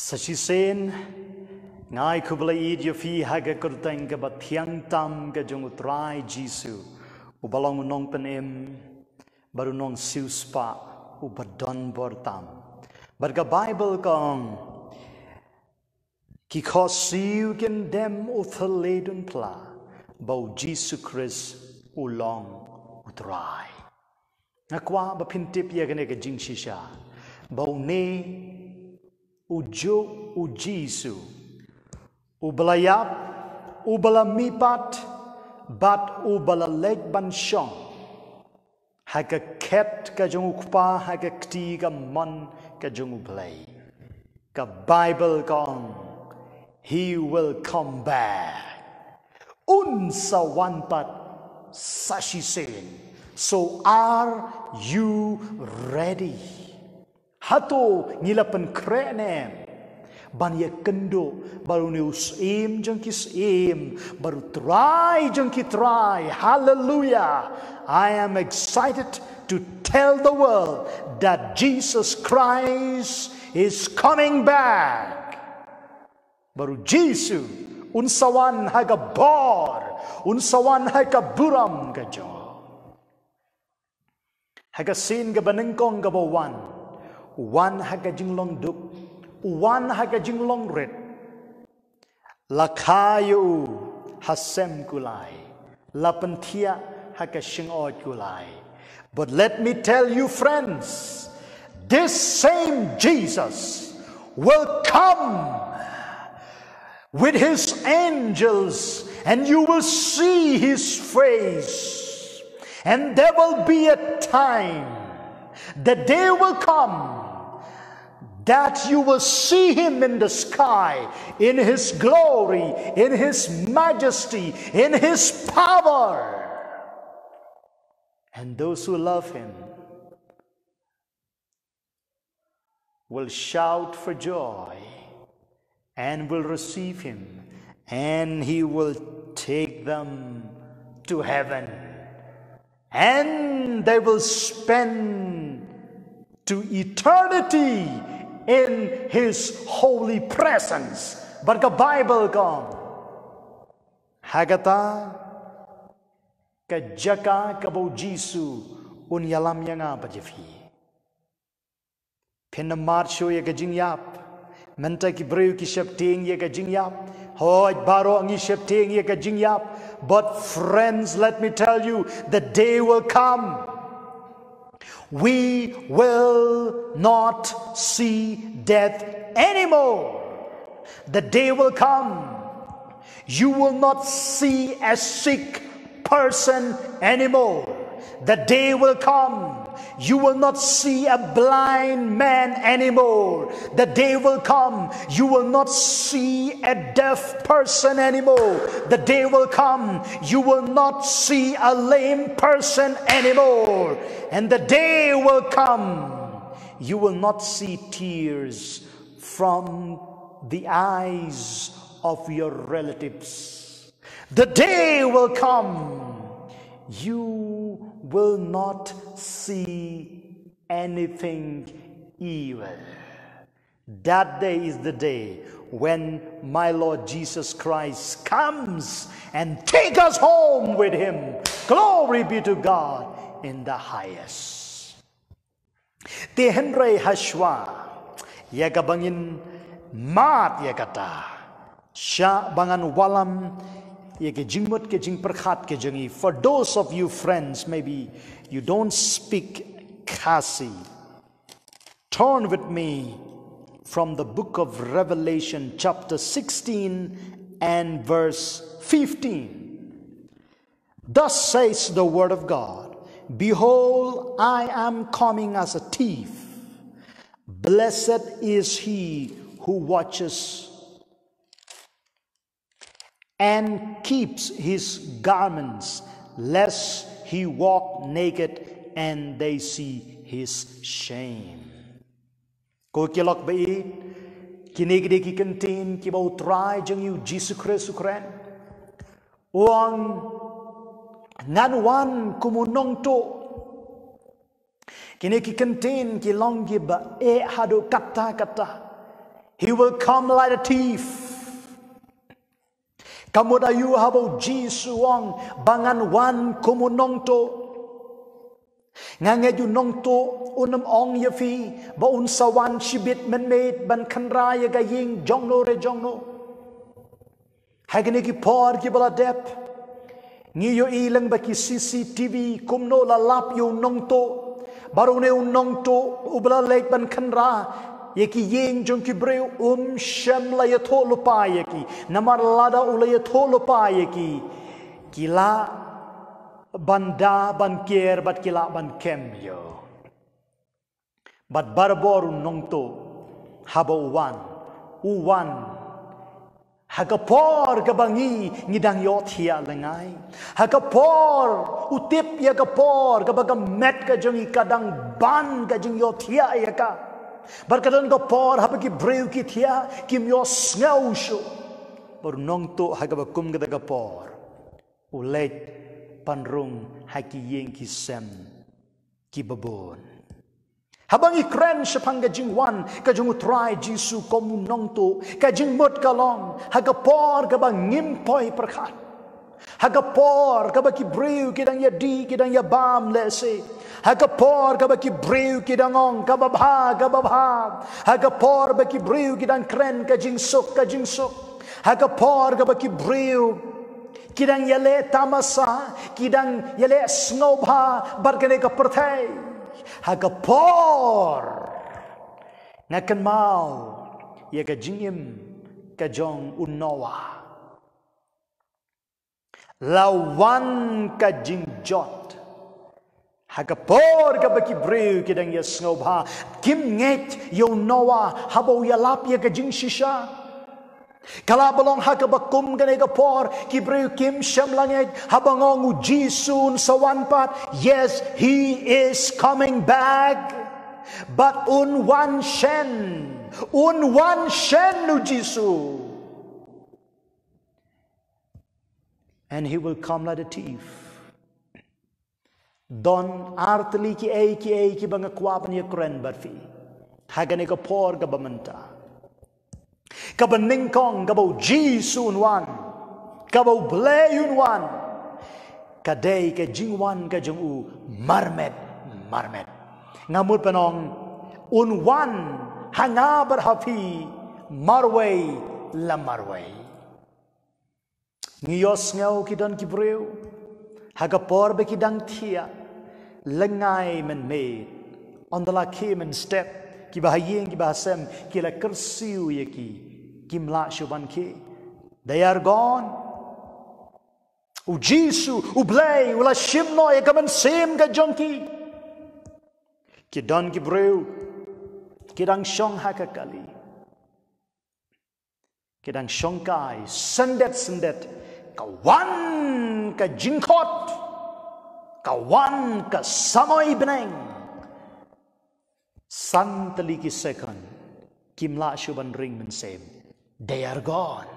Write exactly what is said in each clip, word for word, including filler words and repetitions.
Sa shisien, nga ai khublei ïa phi ha ka kyrteng kaba thiang tam ka jong u Trai Jisu, uba long u nongpynim bad u nongsiewspah uba don bor tam. Bad ka Baibl ka ong, ki khohsiew kin dem u thylliej phla ba u Jisu Khrist u long u Trai. Nga kwah ba phin tip ïa kane ka jingshisha, ba une u juh u Jisu, uba la ïap, uba la mihpat, bad uba la leit ban shong ha ka khet ka jong u Kpa, ha ka kti kamon ka jong u Blei. Ka Baibl ka ong, "He will come back." Un sa wan pat sa shisien. So are you ready? Hato ngi la pynkhreh ne em ban ïakynduh bad une u Syiem jong ki syiem, bad u Trai jong ki trai? Hallelujah. I am excited to tell the world that Jesus Christ is coming back. Bad u Jisu un sa wan ha ka bor, un sa wan ha ka burom ka jong u. Ha ka sien kaba nyngkong kaba u wan, u wan ha ka jinglong duk, u wan ha ka jinglong rit. La kha ïa u ha sem kulai, la pynthiah ha ka shyngod kulai. But let me tell you, friends, this same Jesus will come with his angels, and you will see his face. And there will be a time, the day will come, that you will see him in the sky, in his glory, in his majesty, in his power. And those who love him will shout for joy and will receive him, and he will take them to heaven, and they will spend to eternity in his holy presence. Bad ka Baibl ka ong, ha kata ka jaka kaba u Jisu un ïalam ïa nga bad ïa phi. Phin ym mad shuh ïa ka jingïap. Mynta ki briew ki sheptieng ïa ka jingïap. Hooid, baroh ngi sheptieng ïa ka jingïap. But friends, let me tell you, the day will come. We will not see death anymore. The day will come. You will not see a sick person anymore. The day will come. You will not see a blind man anymore. The day will come. You will not see a deaf person anymore. The day will come. You will not see a lame person anymore. And the day will come. You will not see tears from the eyes of your relatives. The day will come, you will not see anything evil. That day is the day when my Lord Jesus Christ comes and take us home with him. Glory be to God in the highest. Te hynrei hashwa ïa kaba ngin mad ïa kata, shah ba ngan wallam ïa ka jingmut ka jingpyrkhat ka jong ngi. For those of you friends, maybe you don't speak Khasi, turn with me from the book of Revelation, chapter sixteen and verse fifteen. Thus says the word of God, "Behold, I am coming as a thief. Blessed is he who watches and keeps his garments, lest he walk naked and they see his shame." Ko ki lok ba ïeit, kine ki dei ki kyntien kiba u Trai jong ngi u Jisu Khrist u kren. U ong, ngan wan kum u nongtuh. Kine ki kyntien ki long kiba eh haduh katta katta. He will come like a thief. Ka mut aïu haba u Jisu u ong ba ngan wan kum u nongtuh? Nga ngeit u nongtuh un ym ong ïa phi ba un sa wan shibit mynmiet ban kynrad ïa ka ïing jong no re jong no. Ha kine ki por kiba la dep, ngi ïohi lyngba ki C C T V kumno la lap ïa u nongtuh. Bad une u nongtuh uba la leit ban kynrad ïa ki ïing jong ki briew, um shym la ïathuh lypa ïa ki. Namar lada u la ïathuh lypa ïa ki, ki lah ban da ban ker bad ki lah ban kem ïa u. Bad barabor u nongtuh, haba u wan, u wan ha ka por kaba ngi, ngi dang ïohthiah lyngngai. Ha ka por u tip ïa ka por kaba ka met ka jong ngi ka dang ban ka jingïohthiah ïa ka. Bad ka don ka por haba ki briew ki thiah, kim ïohsngew shuh. Bad u nongtuh ha kaba kum kata ka por u leit ban rung ha ki ïing ki sem kiba bun. Haba ngi kren shaphang ka jingwan ka jong u Trai Jisu kum u nongtuh, ka jingmut ka long ha ka por kaba ngim poi pyrkhat. Ha ka por kaba ki briew ki dang ïadih, ki dang ïabam lehse. Ha ka por kaba ki briew ki dang ong kaba bha, kaba bha. Ha ka por ba ki briew ki dang kren ka jingsuk, ka jingsuk. Ha ka por kaba ki briew ki dang ïaleh tamasa, ki dang ïaleh sngewbha bad kane ka pyrthei. Ha ka por, nga kynmaw ïa ka jingim ka jong u Noah. La wan ka jingjot ha ka por kaba ki briew ki dang ïasngewbha. Kim ngeit ïa u Noah haba u ïalap ïa ka jingshisha. Ka lah ba long ha kaba kum kane ka por ki briew kim shym la ngeit haba nga ong u Jisu un sa wan pat. Yes, he is coming back. But un wan shen, un wan shen u Jisu. And he will come like a thief. Don artylli kiei kiei kiba nga kwah ban ïakren bad phi ha kane ka por kaba mynta. Kaba nyngkong, kaba u Jisu un wan, kaba u Blei un wan, ka dei ka jingwan ka jong u marmet marmet. Nga mut ban ong un wan ha nga bad ha phi marwei la marwei. Ngi ïohsngew ki don ki briew ha ka por ba ki dang thiah lyngngai mynmiet, ynda la khie mynstep, kiba ha ïing kiba ha sem ki la kyrsiew ïa ki, kim lah shuh ban khie. They are gone. U Jisu u Blei u la shim noh ïa ka mynsiem ka jong ki. Ki don ki briew ki dang shong ha ka kali. Ki dang shongkai syndet syndet. Ka wan ka jingkhot, ka wan ka samoi bneng. San tylli ki sekon kim lah shuh ban ring mynsiem. They are gone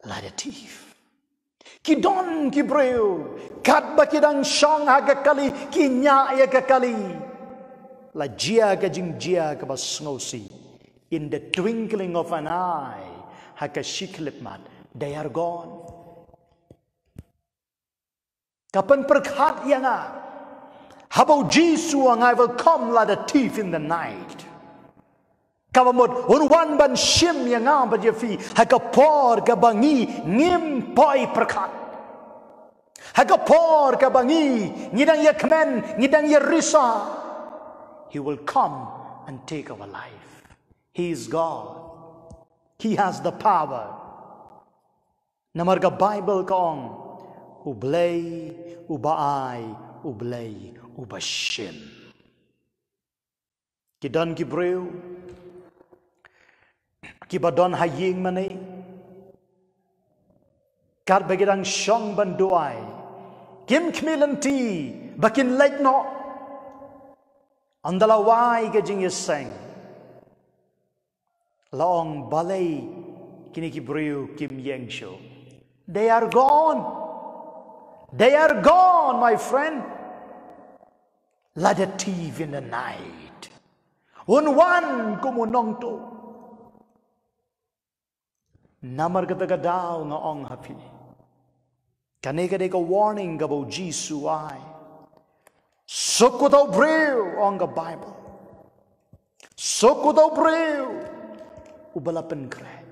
like a thief. Ki don ki briew katba ki dang shong ha ka kali, ki ñiah ïa ka kali. La jia ka jingjia kaba sngewsih. In the twinkling of an eye, ha ka shi khyllipmat, they are gone. Ka pynpyrkhat ïa nga haba u Jisu u ong, "I will come like a thief in the night." Kaba mut un wan ban shim ïa nga bad ïa phi ha ka por kaba ngi ngim poi pyrkhat. Ha ka por kaba ngi, ngi dang ïakmen, ngi dang ïarisa. He will come and take our life. He is God. He has the power. Namar ka Baibl ka ong, U Blei uba ai, U Blei uba shim. Ki don ki briew kiba don ha ïing mane, katba ki dang shong ban duwai, kim khmih lynti ba kin leit noh. Ynda la wai ka jingïaseng, la ong, "Balei kine ki briew kim ïeng shuh?" They are gone. They are gone, my friend. Like a thief in the night. Un wan kum u nongtuh. Namar kata ka daw nga ong ha phi, kane ka dei ka warning kaba u Jisu u ai. Suk uta u briew, ong ka Baibl. Suk uta u briew uba la pynkhreh.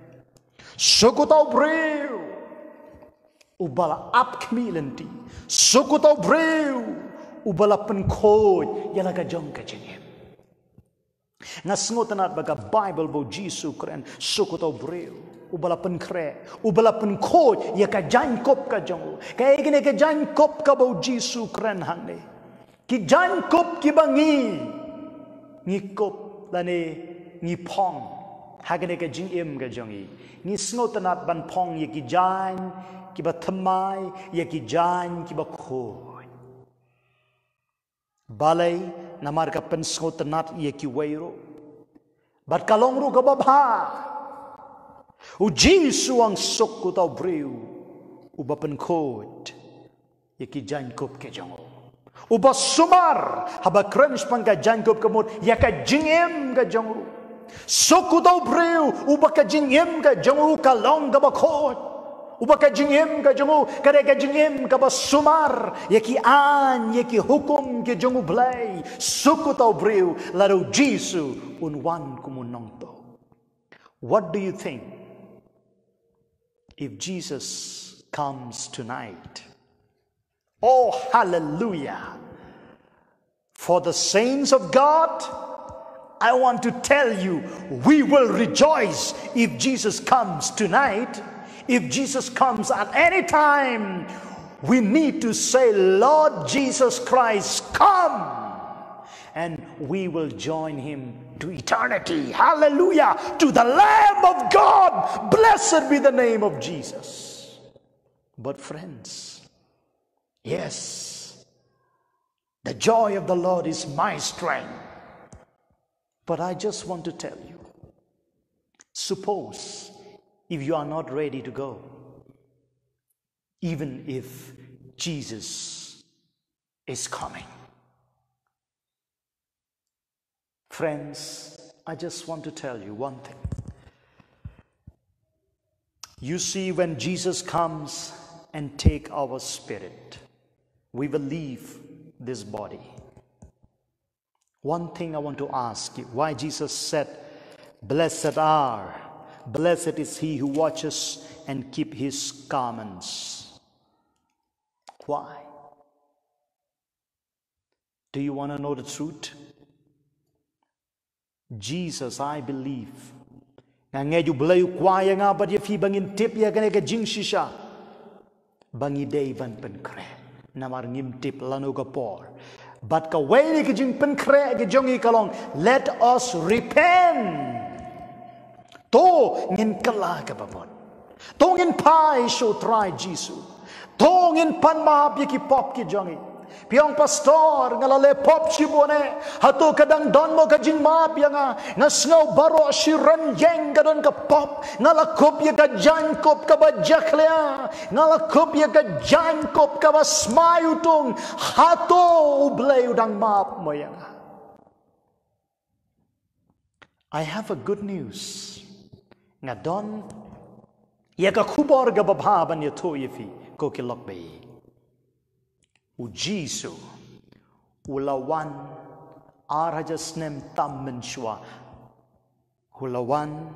Suk uta u briew uba la ap khmih lynti. Suk uta u briew uba la pynkhuid ïa la ka jong ka jingim. Nga sngewtynnat ba ka Baibl ba u Jisu u kren, suk uta u briew uba la pynkhreh, uba la pynkhuid ïa ka jaiñkup ka jong u. Kaei kane ka jaiñkup kaba u Jisu u kren hangne? Ki jaiñkup kiba ngi, ngi kup lane ngi phong ha kane ka jingim ka jong ngi. Ngi sngewtynnat ban phong ïa ki jaiñ kiba thymmai, ïa ki jaiñ kiba khuid. Balei? Namar ka pynsngewtynnat ïa kiwei ruh. Bad ka long ruh kaba bha. U Jisu u ong, suk uta u briew uba pynkhuid ïa ki jaiñkup ki jong u, uba sumar, haba kren shaphang ka jaiñkup ka mut ïa ka jingim ka jong u. Suk uta u briew uba ka jingim ka jong u ka long kaba khuid, uba ka jingim ka jong u ka dei ka jingim kaba sumar ïa ki aiñ, ïa ki hukum ki jong U Blei. Suk uta u briew lada u Jisu un wan kum u nongtuh. What do you think if Jesus comes tonight? Oh, hallelujah! For the saints of God, I want to tell you, we will rejoice if Jesus comes tonight. If Jesus comes at any time, we need to say, Lord Jesus Christ, come. And we will join him to eternity. Hallelujah. To the Lamb of God. Blessed be the name of Jesus. But friends, yes, the joy of the Lord is my strength. But I just want to tell you, suppose if you are not ready to go, even if Jesus is coming. Friends, I just want to tell you one thing. You see, when Jesus comes and take our spirit, we will leave this body. One thing I want to ask you, why Jesus said, "Blessed are, blessed is he who watches and keep his commandments." Why? Do you want to know the truth? Jesus, I believe. Nga ngeit U Blei u kwah ïa nga bad ïa phi ba ngin tip ïa kane ka jingshisha, ba ngi dei ban pynkhreh. Namar ngim tip lano ka por. Bad kawei na ki jingpynkhreh ka jong ngi ka long, let us repent. To ngin kylla kaba mut. To ngin phai sha U Trai Jisu. To ngin pan map ïa ki pop ki jong ngi. Phi ong, "Pastor, nga la leh pop shibun eh. Hato ka dang don mo ka jingmap ïa nga? Nga sngew baroh shi rynïeng ka don ka pop. Nga la kup ïa ka jaiñkup kaba jakhlia. Nga la kup ïa ka jaiñkup kaba smai utung. Hato U Blei u dang map mo ïa nga?" I have a good news. Nga don ïa ka khubor kaba bha ban ïathuh ïa phi, ko ki lok ba ïeit. U Jisu u la wan ar hajar snem tam mynshuwa. U la wan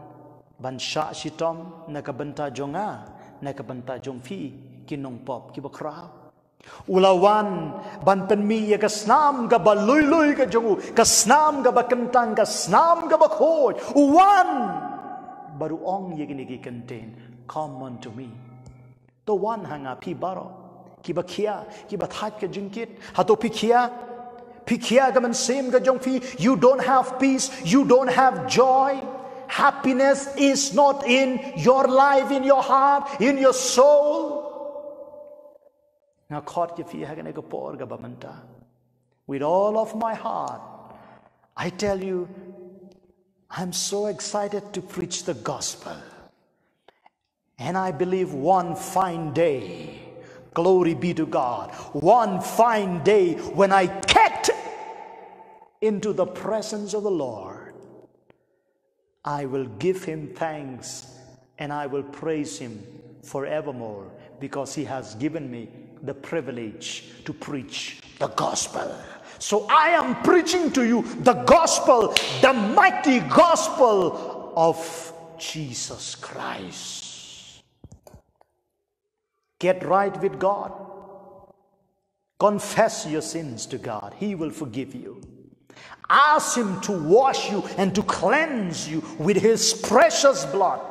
ban shah shitom na ka bynta jong nga, na ka bynta jong phi, ki nongpop kiba khraw. U la wan ban pynmih ïa ka snam kaba lui lui ka jong u, ka snam kaba kyntang, ka snam kaba khuid. U wan bad u ong ïa kine ki kyntien, "Come unto me." To wan ha nga phi baroh kiba khia, kiba thait ka jingkit. Hato phi khia? Phi khia ka mynsiem ka jong phi? You don't have peace, you don't have joy. Happiness is not in your life, in your heart, in your soul. Nga khot ïa phi ha kane ka por kaba mynta. With all of my heart, I tell you, I'm so excited to preach the gospel. And I believe one fine day, glory be to God, one fine day when I get into the presence of the Lord, I will give him thanks And I will praise him forevermore because he has given me the privilege to preach the gospel. So I am preaching to you the gospel, the mighty gospel of Jesus Christ. Get right with God. Confess your sins to God. He will forgive you. Ask him to wash you and to cleanse you with his precious blood.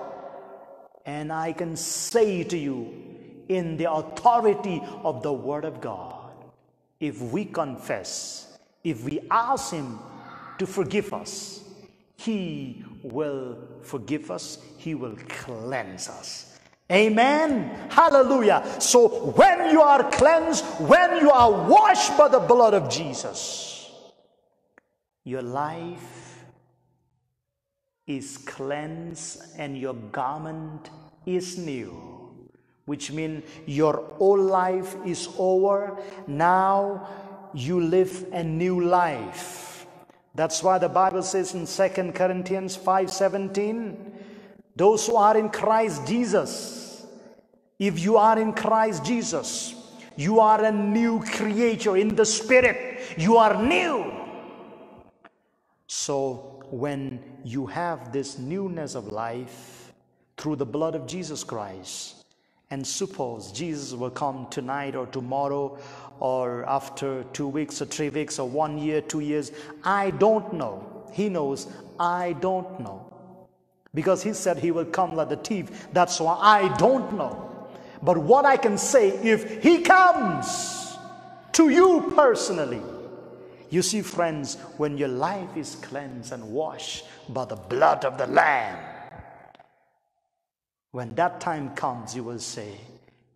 And I can say to you, in the authority of the word of God, if we confess, if we ask him to forgive us, he will forgive us. He will cleanse us. Amen. Hallelujah. So when you are cleansed, when you are washed by the blood of Jesus, your life is cleansed and your garment is new, which means your old life is over. Now you live a new life. That's why the Bible says in Second Corinthians five seventeen, those who are in Christ Jesus, if you are in Christ Jesus, you are a new creature in the spirit. You are new. So when you have this newness of life through the blood of Jesus Christ, and suppose Jesus will come tonight or tomorrow or after two weeks or three weeks or one year, two years, I don't know. He knows, I don't know. Because he said he will come like the thief. That's why I don't know. But what I can say, if he comes to you personally, you see, friends, when your life is cleansed and washed by the blood of the Lamb, when that time comes, you will say,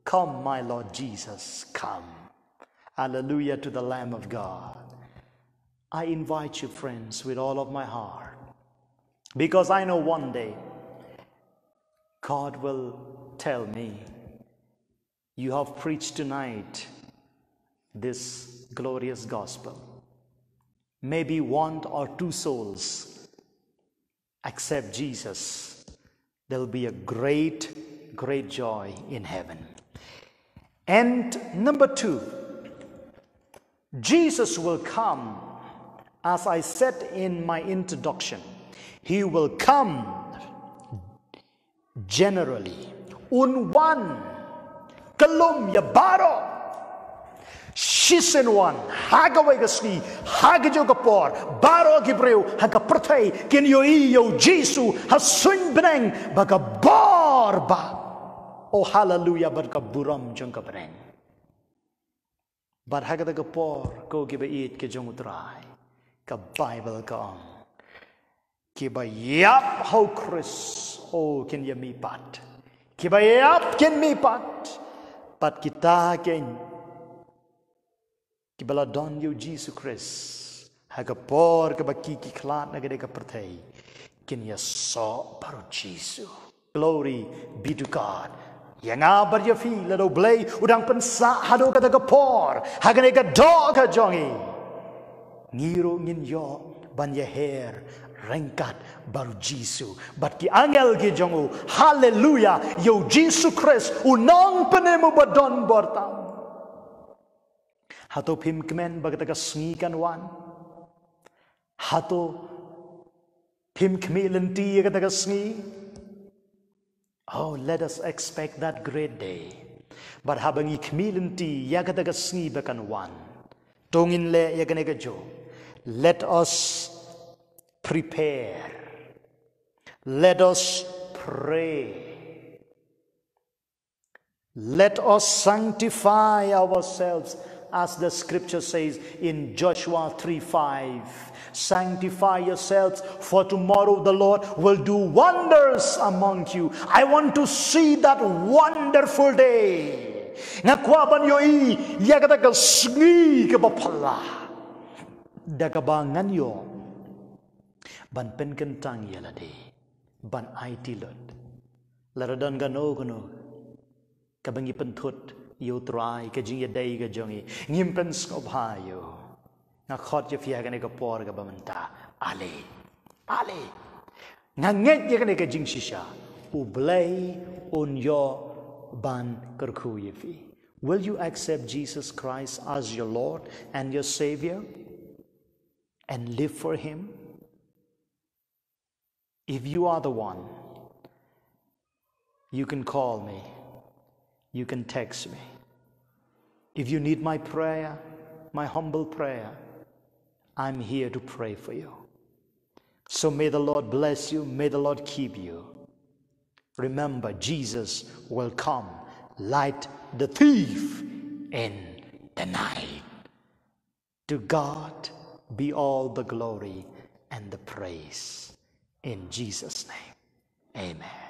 "Come, my Lord Jesus, come." Hallelujah to the Lamb of God. I invite you, friends, with all of my heart, because I know one day God will tell me, "You have preached tonight this glorious gospel." Maybe one or two souls accept Jesus. There'll be a great, great joy in heaven. And number two, Jesus will come, as I said in my introduction, he will come generally. Un wan kyllum ïa baroh. Shisien wan, ha kawei ka sngi, ha kajuh ka por, baroh ki briew ha ka pyrthei kin ïohi ïa u Jisu ha suiñ bneng bad ka bor ba, oh haleluya, bad ka burom jong ka bneng. Bad ha kata ka por, ko kiba ïeit ki jong U Trai, ka Baibl ka ong, kiba ïap ha U Khrist, oh, kin ïa mihpat. Kiba ïap kin mihpat. Bad kita kin, kiba la don ïa U Jisu Khrist ha ka por kaba ki, ki khlad na ka dei ka pyrthei, kin ïasoh bad U Jisu. Glory be to God. Ïa nga bad ïa phi, lada U Blei u dang pynsah haduh kata ka por ha kane ka doh ka jong ngi, ngi ruh ngin ïoh ban ïaher ryngkat bad U Jisu bad ki angel ki jong u. Haleluya. Ïa U Jisu Khrist, U Nongpynim uba don bor tam. Hato phim kmen ba kata ka sngi kan wan? Hato phim khmih lynti ïa kata ka sngi? Oh, let us expect that great day. Bad haba ngi khmih lynti ïa kata ka sngi ba kan wan, to ngin leh ïa kane kajuh. Let us prepare. Let us pray. Let us sanctify ourselves, as the scripture says in Joshua three five. "Sanctify yourselves, for tomorrow the Lord will do wonders among you." I want to see that wonderful day. Nga kwah ban ïohi ïa kata ka sngi kaba phylla, da kaba ngan ïoh ban pynkyntang ïa lade, ban aiti lut. Lada don kano kano kaba ngi pynthut ïa U Trai, ka jingïadei ka jong ngi, ngim pynsngewbha ïa u, nga khot ïa phi ha kane ka por kaba mynta, ale, ale. Nga ngeit ïa kane ka jingshisha, U Blei un ïoh ban kyrkhu ïa phi. Will you accept Jesus Christ as your Lord and your Savior and live for Him? If you are the one, you can call me, you can text me. If you need my prayer, my humble prayer, I'm here to pray for you. So may the Lord bless you, may the Lord keep you. Remember, Jesus will come like the thief in the night. To God be all the glory and the praise. In Jesus' name, amen.